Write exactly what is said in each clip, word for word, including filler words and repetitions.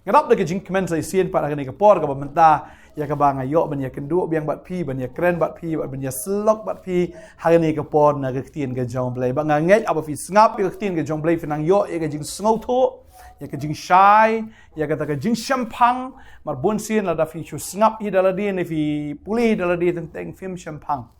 Nga dap da ka jingkmen sa shisien pat ha kane ka por kaba mynta, ïa kaba nga ïoh ban ïakynduh biang bad phi, ban ïakren bad phi, bad ban ïasyllok bad phi ha kane ka por na ka ktien ka jong U Blei. Ba nga ngeit haba phi sngap ïa ka ktien ka jong U Blei phin nang ïoh ïa ka jingsngewthuh, ïa ka jingshai, ïa kata ka jingshemphang. Namar bunsien lada phi shu sngap hi da lade ne phi pule hi da lade teng teng phim shemphang.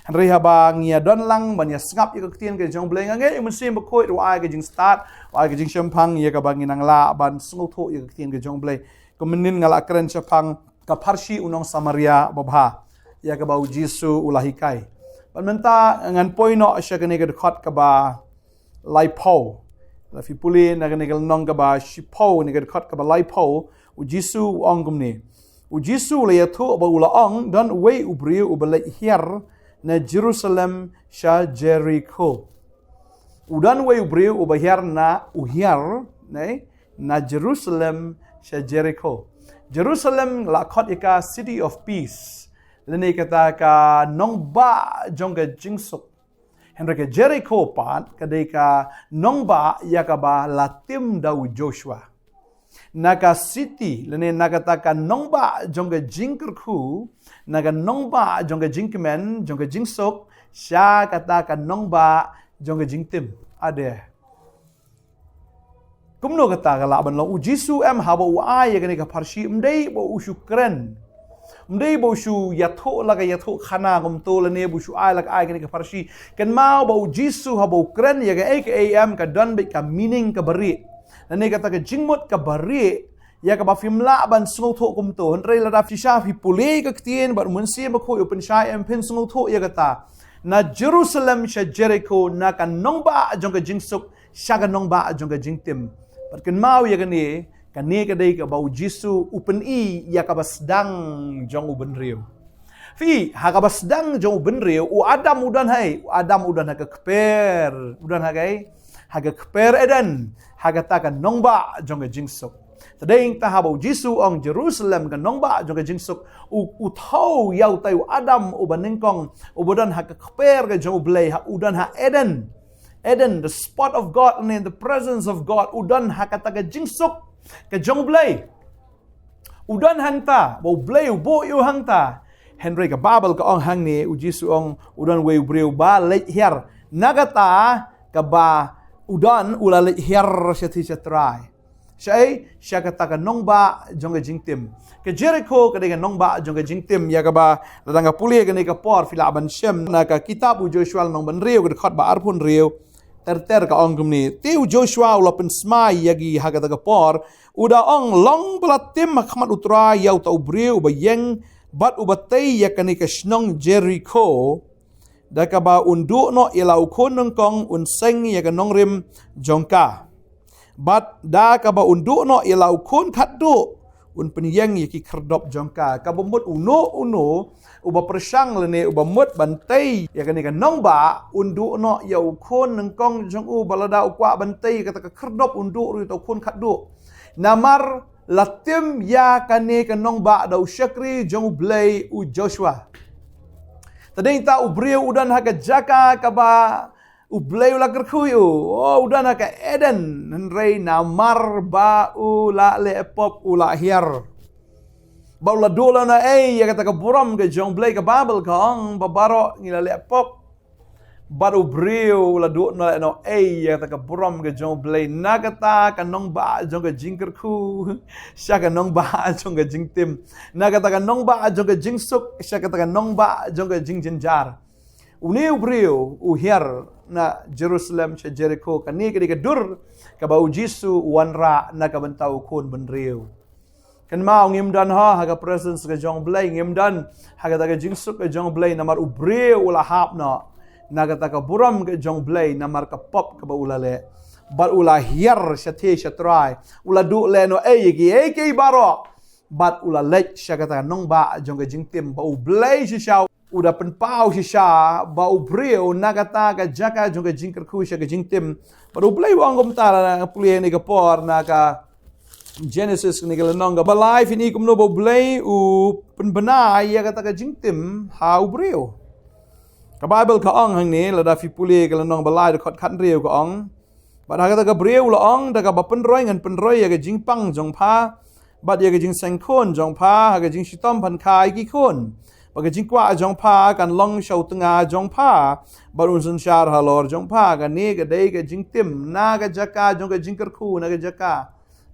Hynrei haba ngi ïa don lang ban ïa sngap ïa ka ktien ka jong U Blei, nga ngeit U Mynsiem Bakhuid u ai ka jingstad, u ai ka jingshemphang ïa kaba ngi nang lah ban sngewthuh ïa ka ktien ka jong U Blei. Kumne nga la kren shaphang ka pharshi u nong Samaria babha, ïa kaba U Jisu u la hikai. Bad mynta ngan poi noh sha kane ka dkhot kaba laiphew. Lada phi pule na kane ka lynnong kaba shiphew, ne ka dkhot kaba laiphew, U Jisu u ong kumne. U Jisu u la ïathuh bad u la ong, don uwei u briew uba leit hiar na Jerusalem sha Jerikho. U don uwei u briew uba hiar na, u hiar, ne, na Jerusalem sha Jerikho. Jerusalem la khot ïa ka City of Peace, lane kata ka nongbah jong ka jingsuk. Hynrei ka Jerikho pat ka dei ka nongbah ïa kaba la tim da u Joshua. Na ka city, lane na kata ka nongbah jong ka jingkyrkhu, na ka nongbah jong ka jingkmen, jong ka jingsuk, sha kata ka nongbah jong ka jingtim. Ade. Kumno kata ka lah ban long? U Jisu em haba u ai ïa kane ka pharshi, ym dei ba u shu kren. Ym dei ba u shu ïathuh la ka ïathuh khana kumto lane ba u shu ai la ka ai kane ka pharshi. Kynmaw ba U Jisu haba u kren ïa kaei kaei em ka don beit ka meaning kaba rieh. Lane kata ka jingmut kaba rieh ïa kaba phim lah ban sngewthuh kumto. Hynrei lada phi sha phi pule ka ktien bad U Mynsiem Bakhuid u pynshai em phin sngewthuh ïa kata. Na Jerusalem sha Jerikho, na ka nongbah jong ka jingsuk sha ka nongbah jong ka jingtim. Bad kynmaw ïa kane, kane ka dei kaba U Jisu u pyni ïa kaba sdang jong u bynriew. Phi, ha kaba sdang jong u bynriew, u Adam u don ha ei, u Adam u don ha ka kper, u don ha ka ei, ha ka kper Eden, ha kata ka nongbah jong ka jingsuk. Te dei nangta haba U Jisu u ong Jerusalem ka nongbah jong ka jingsuk, u, u thew ïa utai u Adam uba nyngkong, uba don ha ka kper ka jong U Blei, ha, u don ha Eden. Eden, the spot of God, and in the presence of God, u don ha kata ka jingsuk ka jong U Blei. U don hangta, ba U Blei u buh ïa u hangta. Hynrei ka Baibl ka ong hangne, U Jisu u ong, u don uwei u briew ba leit hiar. Na kata kaba u don u la leit hiar sha ti sha trai. Sha ei, sha kata ka nongbah jong ka jingtim. Ka Jerikho ka dei ka nongbah jong ka jingtim, ïa kaba lada nga pule kane ka por phi lah ban shem na ka kitab u Joshua lynnong ba hynriew ka dkhot ba arphew hynriew. Ter ter ka ong kumne. Te u Joshua u la pynsmai ïa ki ha kata ka por, u da ong long ba la tim ha khmat U Trai ïa uta u briew uba ïeng bad uba tei ïa kane ka shnong Jerikho. Da kaba un duh noh ïa la u khun nyngkong un seng ïa ka nongrim jong ka. Bad da kaba un duh noh ïa la u khun khatduh un pynïeng ïa ki khyrdop jong ka. Kaba mut uno uno uba pyrshang lane uba mut ban tei ïa kane ka nongbah un duh noh ïa u khun nyngkong jong u, bad lada u kwah ban tei ïa kata ka khyrdop un duh ruh ïa uta u khun khatduh. Namar la tim ïa kane ka nongbah da u shakri jong U Blei u Joshua. Te dei nangta u briew u don ha ka jaka kaba U Blei u la kyrkhu ïa u. Oh, u don ha ka Eden, hynrei namar ba u la leh pop u la hiar. Ba u la duh lano ei ïa kata ka burom ka jong U Blei? Ka Baibl ka ong ba baroh ngi la leh pop. Bad u briew u la duh lano ei ïa kata ka burom ka jong U Blei? Na kata ka nongbah jong ka jingkyrkhu sha ka nongbah jong ka jingtim. Na kata ka nongbah jong ka jingsuk sha kata ka nongbah jong ka jingjynjar. Une u briew u hiar na Jerusalem sha Jerikho. Kane ka dei ka dur kaba U Jisu u wanrah na ka bynta u khun bynriew. Kynmaw, ngim don ha, ha ka presence ka jong U Blei, ngim don ha kata ka jingsuk ka jong U Blei namar u briew u la hap noh na kata ka burom ka jong U Blei namar ka pop kaba u la leh. Bad u la hiar sha ti sha trai. U la duh lano ei ïa kiei kiei baroh. Bad u la leit sha kata ka nongbah jong ka jingtim, ba U Blei shisha u da pynpaw shisha ba u briew na kata ka jaka jong ka jingkyrkhu sha ka jingtim. Bad U Blei u ong kumta, lada pule ïa kane ka por na ka Genesis kane ka lynnong kaba lai, phin i kumno ba U Blei u pynbna ïa kata ka jingtim ha u briew. Ka Baibl ka ong hangne, lada phi pule ka lynnong ba lai dkhot khathynriew ka ong. Bad ha kata ka briew u la ong, da kaba pynroi ngan pynroi ïa ka jingpang jong pha, Bad ïa ka jingseng khun jong pha ha ka jingshitom phan kha ïa ki khun. Bad ka jingkwah jong pha kan long sha u tnga jong pha, bad un synshar halor jong pha. Kane ka dei ka jingtim na ka jaka jong ka jingkyrkhu, na ka jaka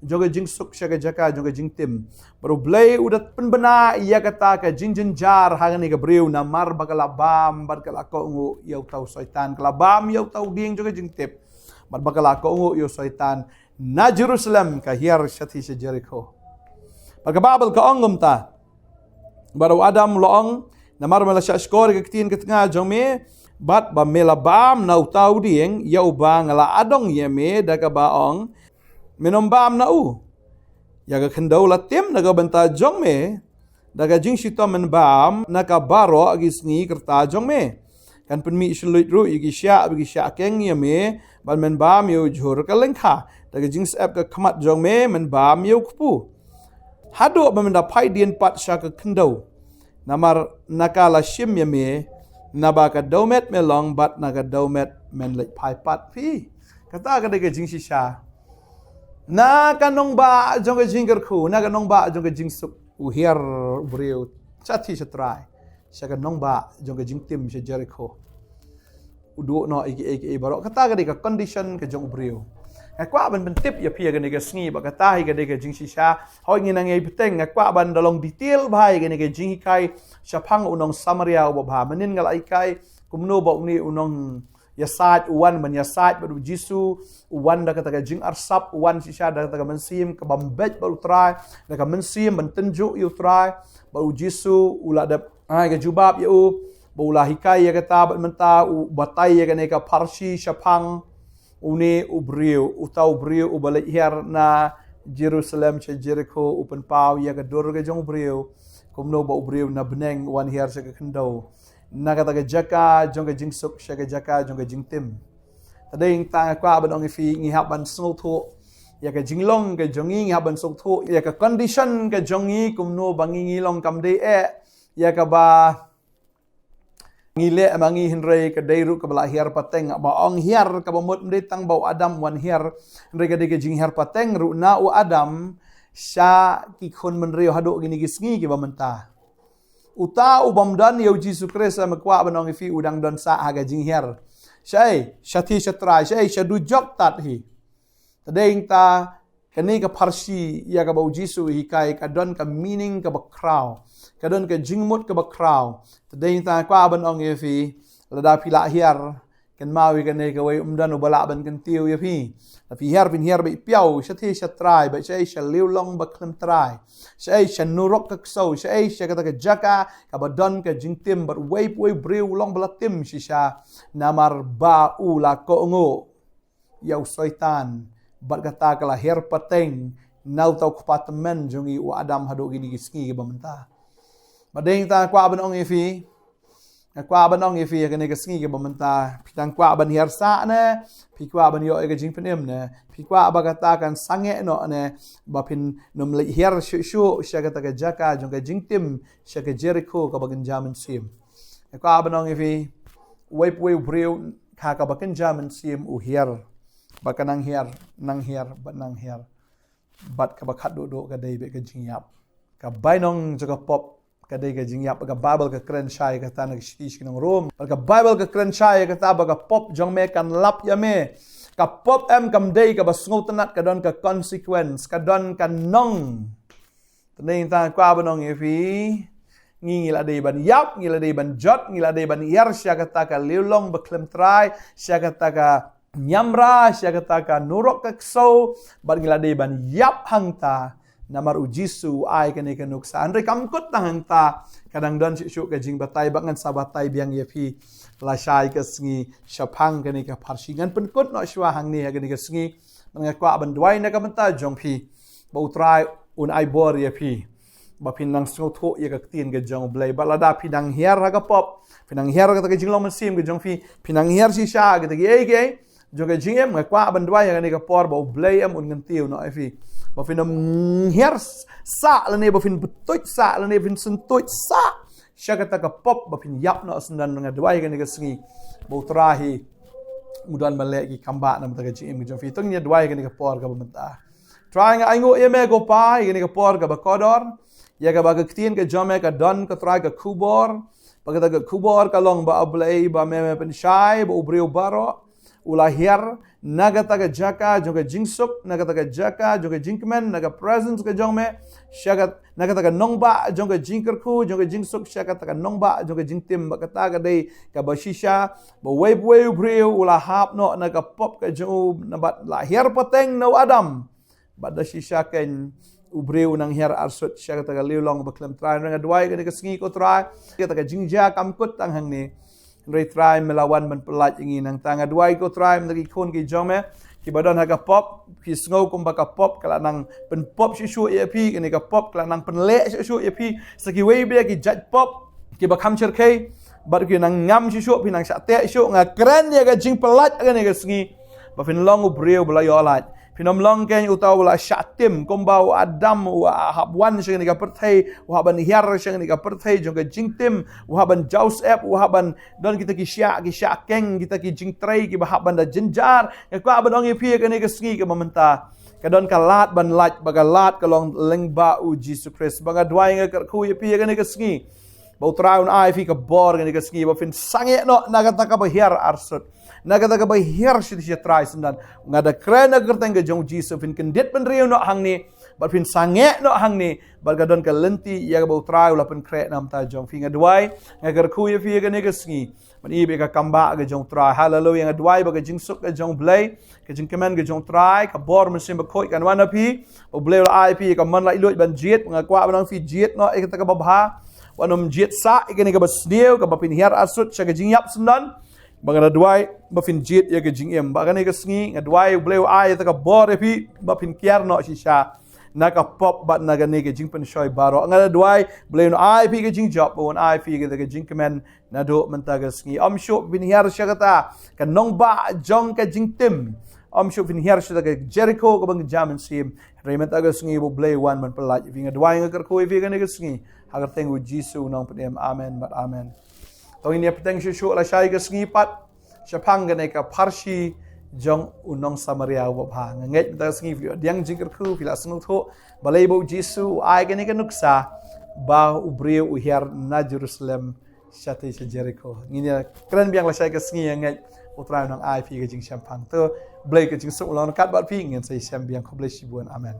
jong ka jingsuk sha ka jaka jong ka jingtim. Bad U Blei u da pynbna ïa kata ka jingjynjar ha kane ka briew namar ba ka la bam bad ka la kohnguh ïa uta u Soitan, ka la bam ïa uta u dieng jong ka jingtip. Bad ba ka la kohnguh ïa u Soitan, na Jerusalem ka hiar shathie sha Jerikho. Bad ka Baibl ka ong kumta, bad u Adam u la ong, namar me la shahshkor ïa ka ktien ka tnga jong me, bad ba me la bam na uta u dieng, ïa uba nga la adong ïa me da kaba ong, men ym bam na u. Ïa ka khyndew la tim na ka bynta jong me, da ka jingshitom men bam na ka baroh ki sngi ka rta jong me. Kan pynmih shluit ruh ïa ki shiah bad ki shiah keng ïa me, bad men bam ïa u jhur ka lyngkha. Da ka jingsyep ka khmat jong me men bam ïa u kpu. Haduh ba men da phai dien pat sha ka khyndew, namar na ka la shim ïa me, naba ka dewmet me long bad na ka dewmet men leit phai pat phi. Kata ka dei ka jingshisha. Na ka nongbah jong ka jingkyrkhu, na ka nongbah jong ka jingsuk, u hiar u briew shathie sha trai, sha ka nongbah jong ka jingtim sha Jerikho. U duh noh ïa kiei kiei baroh. Kata ka dei ka condition ka jong u briew. Nga kwah ban pyntip ïa phi ïa kane ka sngi, ba kata hi ka dei ka jingshisha. Hoi ngi nang ïai bteng, nga kwah ban da long detail bha ïa kane ka jinghikai shaphang u nong Samaria uba bha. Mynnin nga la hikai kumno ba une u nong ïasaid u wan ban ïasaid bad u Jisu, u wan da kata ka jingarsap, u wan shisha da kata ka mynsiem ka bym beit bad u Trai, da ka mynsiem ban tynjuh ïa u Trai. Bad u Jisu u la dep ai ka jubab ïa u, bad u la hikai ïa kata, bad mynta u batai ïa kane ka pharshi shaphang une u briew, uta u briew uba leit hiar na Jerusalem sha Jerikho, u pynpaw ïa ka dur ka jong u briew, kumno ba u briew na bneng u wan hiar sha ka khyndew, na kata ka jaka jong ka jingsuk sha ka jaka jong ka jingtim. Te dei tang nga kwah ban ong ïa phi, ngi hap ban sngewthuh ïa ka jinglong ka jong ngi, ngi hap ban sngewthuh ïa ka condition ka jong ngi, kumno ba ngi ngi long, kam dei eh ïa kaba ngi leh ma ngi, hynrei ka dei ruh kaba la hiar pateng. Ba ong hiar kaba mut ym dei tang ba u Adam wan hiar, hynrei ka dei ka jinghiar pateng ruh na u Adam sha ki khun bynriew haduh kine ki sngi kiba mynta. Uta u bym don ïa u Jisu Khrist, nga kwah ban ong ïa phi, u dang don sah ha ka jinghiar. Shaei? Shathie sha trai. Shaei? Sha dujok tad hi. Te dei tang kane ka pharshi ïa kaba u Jisu u hikai ka don ka meaning kaba khraw, ka don ka jingmut kaba khraw. Te dei tang nga kwah ban ong ïa phi, lada phi la hiar, kynmaw ïa kane kawei, ym don uba lah ban kyntiew ïa phi. Lada phi hiar, phin hiar beit piaw, shathie sha trai, bad shaei? Sha liulong bakhlem trai. Shaei? Sha nurok ka ksew. Shaei? Sha kata ka jaka kaba don ka jingtim, bad uwei pa uwei u briew u long ba la tim shisha, namar ba u la kohnguh ïa u Soitan. Bad kata ka la hiar pateng na uta u kpa tymmen jong ngi u Adam haduh kine ki sngi kiba mynta. Bad dei tang nga kwah ban ong ïa phi, nga kwah ban ong ïa phi ïa kane ka sngi kiba mynta, phi dang kwah ban hiar sah ne phi kwah ban ïoh ïa ka jingpynim ne? Phi kwah ba kata kan sangeh noh ne, ba phin ym leit hiar shuh shuh sha kata ka jaka jong ka jingtim, sha ka Jerikho kaba kynja mynsiem? Nga kwah ban ong ïa phi, uwei pa uwei u briew ha kaba kynja mynsiem u hiar, ba ka nang hiar, nang hiar, bad nang hiar. Bad kaba khatduh duh ka dei beit ka jingïap. Ka bainong jong ka pop ka dei ka jingïap. Ka Baibl ka kren shai kata na ka shithi sha ki nong Rom. Bad ka Baibl ka kren shai kata ba ka pop jong me kan lap ïa me. Ka pop em kam dei kaba sngewtynnat, ka don ka consequence, ka don ka nong. Te dei tang nga kwah ban ong ïa phi, ngi ngi la dei ban ïap, ngi la dei ban jot, ngi la dei ban hiar sha kata ka liulong bakhlem trai, sha kata ka niamra, sha kata ka nurok ka ksew, bad ngi la dei ban ïap hangta. Namar u Jisu u ai kane ka nuksa. Hynrei kam kut tang hangta, ka dang don shuh shuh ka jingbatai, bad ngan sa batai biang ïa phi lashai ka sngi shaphang kane ka pharshi. Ngan pynkut noh shuwa hangne ha kane ka sngi. Bad nga kwah ban duwai na ka bynta jong phi, ba u Trai un ai bor ïa phi, ba phin nang sngewthuh ïa ka ktien ka jong u Blei. Bad lada phi nang hiar ha ka pop, phi nang hiar ha kata ka jinglong mynsiem ka jong phi, phi nang hiar shisha ha kata kiei kiei jong ka jingim, nga kwah ban duwai ha kane ka por ba u Blei em un kyntiew noh ïa phi, ba phin ym hiar sah lane ba phin btuid sah lane ba phin syntuid sah sha kata ka pop, ba phin ïap noh syndon. Nga duwai ha kane ka sngi ba u Trai hi u don ban leh ki kam bah na ka bynta ka jingim ka jong phi. To ngin ïa duwai ha kane ka por kaba mynta. Trai, nga ainguh ïa me ko Pa, ïa kane ka por kaba kordor, ïa kaba ka ktien ka jong me ka don ko Trai ka khubor, ba kata ka khubor ka long ba, A Blei, ba me me pynshai ba u briew baroh u la hiar na kata ka jaka jong ka jingsuk, na kata ka jaka jong ka jingkmen, na ka presence ka jong me, sha ka, na kata ka nongbah jong ka jingkyrkhu, jong ka jingsuk, sha kata ka nongbah jong ka jingtim, ba kata ka dei kaba shisha ba uwei pa uwei u briew u la hap noh na ka pop ka jong u, namar la hiar pateng na u Adam. Bad da shisha keiñ u briew u nang hiar arsut sha kata ka liang long ba khlem Trai. Nga duwai kane ka sngi ko Trai, kata ka jingjia kam kut tang hangne. Hynrei Trai, me la wan ban pyllait ïa ngi. Nangta nga duwai ko Trai, mynta ki khun ki jong me kiba don ha ka pop, ki sngew kumba ka pop ka la nang pynpop shuh shuh ïa phi, kane ka pop ka la nang pynleh shuh shuh ïa phi. Sa kiwei bad ki jait pop kiba kham shyrkhei, bad ki nang ngam shuh shuh, phi nang shah teh shuh. Nga kren ïa ka jingpyllait kane ka sngi, ba phin long u briew ba la ïoh lait. Phin ym long keiñ uta u la shah tim kumba u Adam u hap wan sha kane ka pyrthei, u hap ban hiar sha kane ka pyrthei jong ka jingtim, u hap ban jaw syep, u hap ban don kita ki shiah, ki shiah keng, kita ki jingtrei kiba hap ban da jynjar. Nga kwah ban ong ïa phi ïa kane ka sngi kaba mynta ka don ka lad ban lait, ba ka lad ka long lyngba u Jisu Khrist. Ba nga duwai, nga kyrkhu ïa phi ïa kane ka sngi, ba u Trai un ai phi ka bor kane ka sngi, ba phin sangeh noh na kata kaba hiar arsut, na kata kaba hiar shi shi Trai syndon. Nga da kren ha ka kyrteng ka jong u Jisu, phin kyndit bynriew noh hangne, bad phin sangeh noh hangne, bad ka don ka lynti ïa kaba u Trai u la pynkhreh na bynta jong phi. Nga duwai, nga kyrkhu ïa phi ïa kane ka sngi, ban ïa ka kambah ka jong u Trai. Haleluia. Nga duwai ba ka jingsuk ka jong u Blei, ka jingkmen ka jong u Trai, ka bor Mynsiem Bakhuid kan wan ha phi. U Blei u la ai phi ka mon laitluid ban jied, nga kwah ban ong phi jied noh ïa kata kaba bha. Wat nym jied sah ïa kane kaba sniew, kaba phin hiar arsut sha ka jingïap syndon. Ba nga da duwai ba phin jied ïa ka jingim. Ba kane ka sngi nga duwai u Blei u ai ïa kata ka bor ïa phi, ba phin kiar noh shisha na ka pop bad na kane ka jingpynshoi baroh. Nga da duwai u Blei un ai phi ka jingjop, un ai phi ka jingkmen naduh mynta ka sngi. Ym shuh phin hiar sha kata ka nongbah jong ka jingtim. Ym shuh phin hiar sha kata ka Jeriko kaba nga jam mynsiem. Hynrei mynta ka sngi u Blei wan ban pyllait ïa phi. Nga duwai, nga kyrkhu ïa phi kane ka sngi ha ka kyrteng u Jisu u nongpynim. Amen bad amen. To ngin ïa bteng shuh shuh lashai ka sngi pat shaphang kane ka pharshi jong u nong Samaria uba bha. Nga ngeit mynta ka sngi phi la pdiang jingkyrkhu, phi la sngewthuh balei ba u Jisu u ai kane ka nuksa ba u briew u hiar na Jerusalem shatei sha Jeriko. Ngin ïa kren biang lashai ka sngi, nga ngeit u Trai u nang ai phi ka jingshemphang. To Blei ka jingsuk u long ryngkat bad phi, ngin sa ïashem biang. Khublei shibun. Amen.